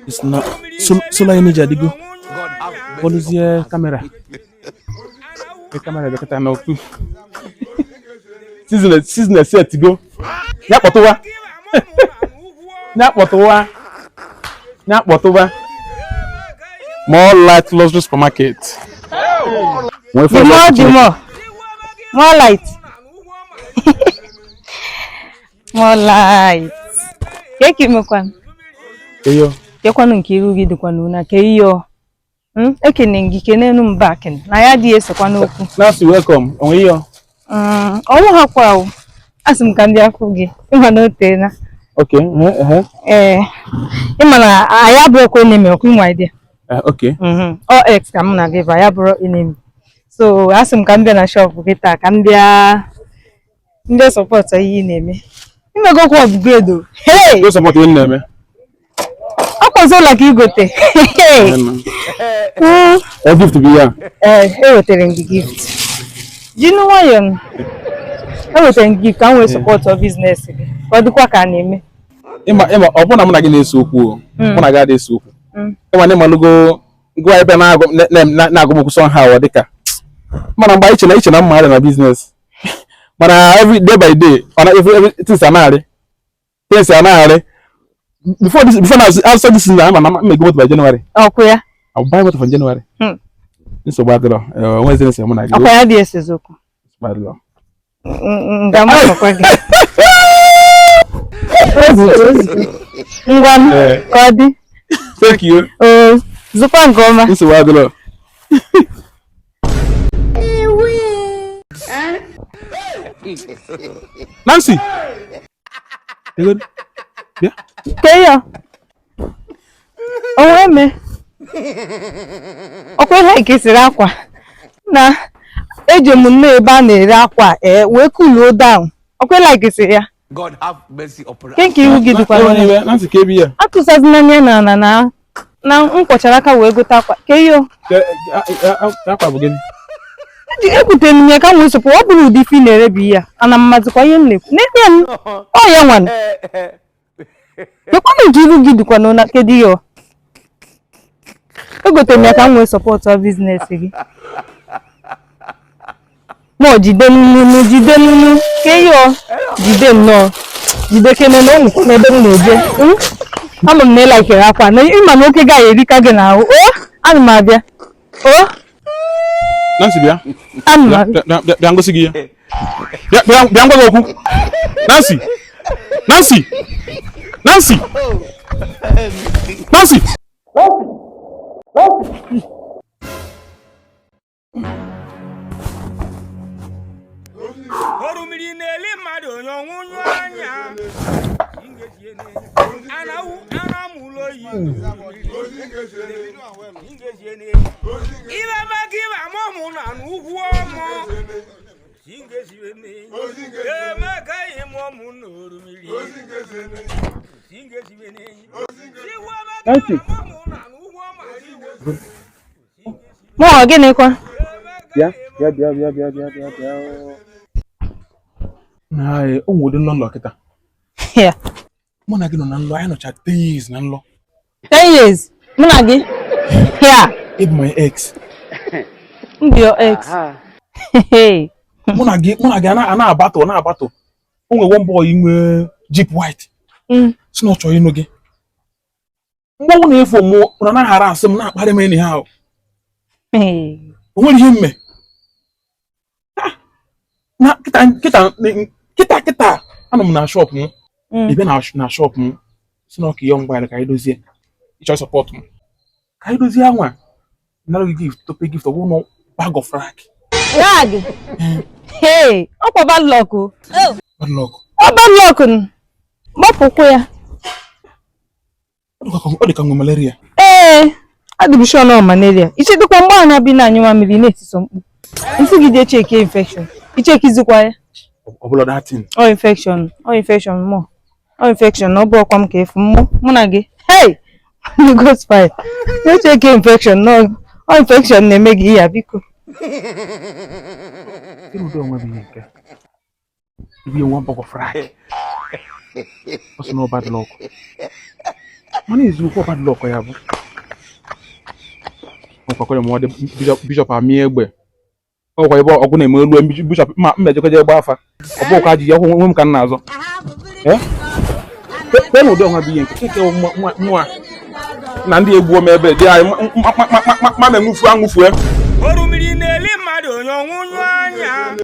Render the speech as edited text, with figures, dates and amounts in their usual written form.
It's na solar energy adịgo bọlụzie camera camera bịakọta na okpu season season set go ya kpọtụwa ya kpọtụwa ya kpọtụwa. More Light Luxury Supermarket. The more, the more. More light. More light. Ke ka imekwanụ? Eyo. Kekwanụ nke iru gị dịkwanụ na ke iyo. Ekene gị kenenu m back na ya adịghị esekwa n'okwu. Nancy, welcome. Onwe iyo. Ọnwụ ha kwa o. Asị m ka ndị afọ gị. Ịma na o teela. Okay. Ee. Ịma na anyị abụrọkwa enemy, ọkwa inwe idea. Okay. Ọ ex ka m na gị bụ, anyị abụrọ enemy. So asị m ka m bịa na shop gị taa ka m bịa ndị support ihe ị na-eme. Imegokwa upgrade o. Hey! Go support ihe m na-eme. Ọkwa solar ka igote. Ọ gift bụ ya. Ee, ewetara m gị gift. Jinu nwayọọ. Ewetara m gị gift ka m wee support business gị. Ka ọ dịkwa ka a na-eme. Ịma ịma ọ bụrụ na mụ na gị na-ese okwu o. Mụ na gị adịghị ese okwu. Ịma na ịmalụgo ngwa ebe na-agụ m okwu somehow, ọ dịka mana mgbe anyị iche na mma adị na business, mana every day by day ọ na every things a na-arị, things a na-arị. Before this, before now, outside this season, ama na m ego moto by January. Ọkụ ya. I will buy moto from January. Nsogbu adịrọ, onwezi nsogbu mụ na gị. Ọkwa ya dị esezokwu. Nsogbu adịrọ. Nga m akọkwa gị. Ngwa m ka ọ dị. Thank you. Oo, zụkwa nke ọma. Nsogbu adịrọ. Nancy. Bịa. Ke ya. Onwe me. Ọkwa ihe nke siri akwa. Na eje m nnọọ ebe a na-ere akwa ee wee cool down. Ọkwa ihe nke siri ya. God have mercy upon us. Ke nke ihu gị dịkwa n'anya. Nancy, ka ebi ya. Atụsazina anya na na na na m kwọchara aka wee gote akwa. Ke iyo. Akwa bụ gịnị? Ebutere m ya ka m wee sọpụ ọ bụrụ ụdị ife ị na-ere bụ ihe a. Ana m mazikwa ihe m na-ekwu. N'ebe m ọ ya nwanụ. Kekwanụ nke ihu gị dịkwa n'ụna kedu ihe ọ? Egotere m ya ka m wee support business gị. Ma jide nnu jide nnu ke ihe ọ jide nnọọ jide kene na onwekwa n'ebe m na-eje. Ama m na ịlakere akwa na ịma na oke gaghị erika gị n'ahụ. O ana m abịa. O Nancy bịa. Ana m abịa. Bịa ngosi gị ya. Bịa bịa bịa ngwa gị okwu. Nancy. Nancy. Nancy. Nancy. Orumiri na-eli mmadụ onye ọnwụnyụ anya. Ibe maka ibe amụmụ na n'ugwu ọmụ. Emeka ịmụmụ na orumiri. Nancy. Mụ ọ gịnịkwa? Bịa bịa bịa bịa bịa bịa bịa bịa. Na o nwere ụdị nlọ nlọ kịta. Ya. Mụ na gị nọ na nlọ, anyị nọcha 10 years na nlọ. 10 years. Mụ na gị? Ya. Ị bụ my ex. M bụ your ex. Mụ na gị a na-abatụ na-abatụ. O nwere one boy nwe Jeep white. Si na ọ chọrọ ịnụ gị. Mgbe ọ na-efu mụ na na-aghara asị m na-akparị m anyhow. O nwere ihe mme. Na kịta kịta kịta kịta anọ m na shop m. Ị bịa na shop m si na ọka ihe ngwa ka anyị dozie. Ị chọrọ support m. Ka anyị dozie anwa. Nara gị gift, tope gift, ọ bụrụ na bag of rag. Rag? Hey, ọkwa bad luck o. Bad luck. Ọ bad luck n. Gbapụkwa ya. Ọ dị ka nwe malaria. Ee, adị m sure na ọ malaria. Ichedekwa mgbe a na-abịa na-anyụ mamịrị na-etiso mkpu. Nsị gị jee cheke infection. Ichekizikwa ya. Ọ bụla datin. Ọ infection, ọ infection mụ. Ọ infection na ọ bụ ọkwa m ka efu mụ mụ na gị. Hey! Holy Ghost fire. Jee cheke infection na ọ infection na-eme gị ya biko. Ịrụdo onwe bụ ihe nke. Ibi nwa bag of rag. Ọ sị na ọ bad luck. Mana eziokwu, ọba dịla ọkọ ya bụ ọkwakwere ma ọ dị bishọp amị egbe ọkwa ebe ọgwụ na-eme olu bishọp ma mmejekọje egbe afa ọ bụ ọkwa ji ya ọkwụ nwe m ka m na-azọ. Eh? Kpe na ụdị ọnwa bụ ihe nke nke nwa na ndị egbuo m ebe dị anyị ma menwufu anwụfue. Orumiri na-eli mmadụ onye ọnwụnyụ